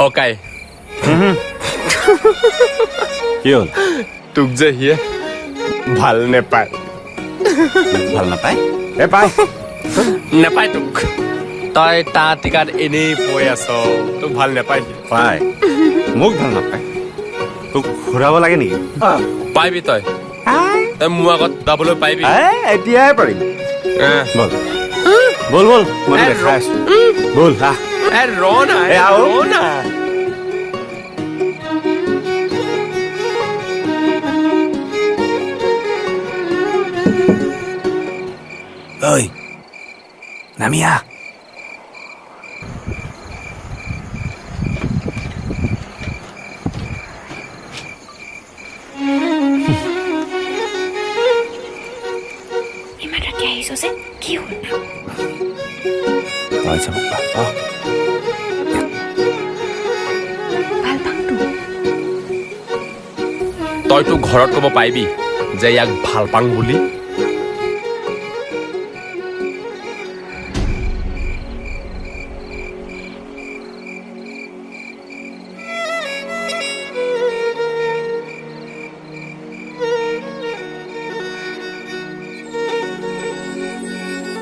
অকাই কি হ'ল? তোক যে সিয়ে ভাল নেপায়। ভাল নাপায়? এ পায়। নেপায় তোক। তই তাৰ টিকাত এনেই পৈ আছ, তোক ভাল নেপায় সি। পায়, মোক ভাল নাপায়। তোক ঘূৰাব লাগে নেকি? পাইবি তই, তই মোৰ আগত যাবলৈ পাৰিবি। এতিয়াই পাৰিম। বল বল বল, মই দেখাই আছো, বল। আহ, ৰ না, ৰ না। ঐ নামি আহ। ইমান ৰাতি আহিছ যে, কি হ'ল? তই যে মোক ভাল পাৱ। ভাল পাওঁতো। তইতো ঘৰত ক'ব পাৰিবি যে ইয়াক ভাল পাওঁ বুলি?